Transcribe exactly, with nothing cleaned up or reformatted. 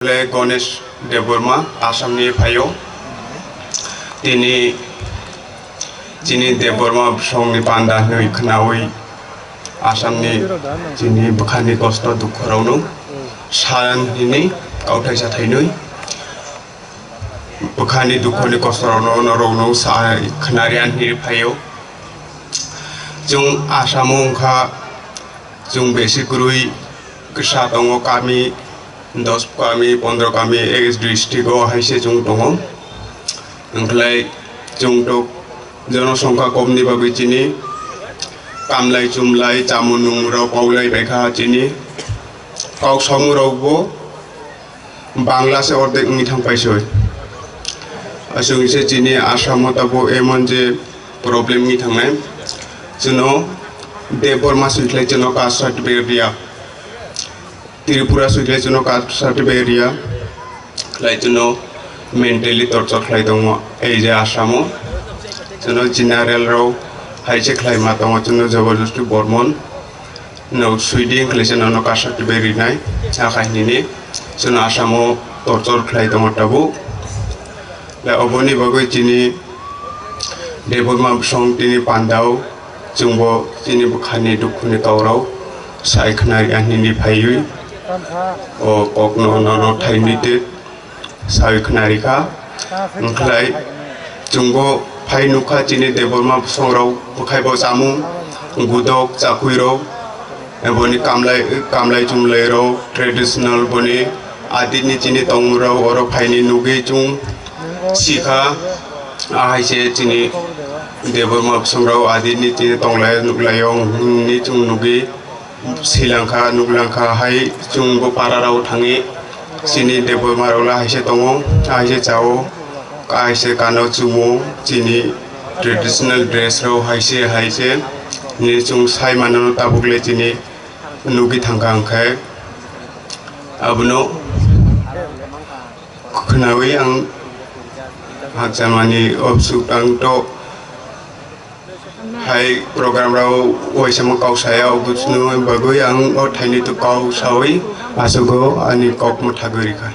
Le Ganesh Debbarma, Assam ni phaio. Tini chini Debbarma bosong ni panda hinwi khnawi Assam ni chini bwkha ni kosto dukhu rok no san hini kauthai sa thainwi bwkha ni dukhu ni kosto rok no, no rok no sa khnariya hinwi phaio. Chwng Assam o wngkha, chwng besi kwrwi kwsa tongo, kami dos kami, pondro kami, ek district o hai se chwng tongo. Wngkhlai chwng tok jonosongkha kom ni bagwi chini kamlai chumlai chamung nung rok paulai bai kha chini kok samung rok bo Bangla se ordek wngwi thang paisoi. Aswk se chini Assam o tabuk emon je problem wngwi thangnai. Chwngno Debbarma swi khlai chwngno caste certificate riya. Tripura swi khlai chwngno caste certificate riya. Khlai chwngno mentally torture khlai tongo ei je Assam o. Chwngno general rok hai se khlai ma tongo chwngno joborjosti bormon. No swidi wngkhlai se nono caste certificate rinai, a kainwi ni chwngno Assam o torture khlai tongo tabuk. Da oboni bagwi chini Debbarma bosong tini pandao chwngbo chini bwkhani dukhuni kaurao sai khwnari ahnini phaiwi o kokno nono thainwi te sawi khwnarikha. Wngkhlai chwngbo phai nukha chini Debbarma bosongrok bwkhaibo chamung, gudok, chakhwirok, boni kamlai, kamlai chumlairok, traditional boni adini chini tongmungrok oro phaini nugwi chwng sikha. Ahaise chini Debbarma bosongrok adini chini tonglai nukhlaio hwnwi chwng nugwi. Silangkha, nuklangkha, hai chwngbo pararao thangwi chini Debbarmarokla haise tongo, haise chao, haise kano chumo, chini traditional dress rok haise, haise ni chwng sai mano tabukle chini nugwi thangkha hwnkhe abono khwnawi ang hakchamani opsuk tang to. Hai program rao waisa ma kok saya, obo chwngno bagwi ang o thaini to kok sawi aswk o ani kok mwthagwi rikha.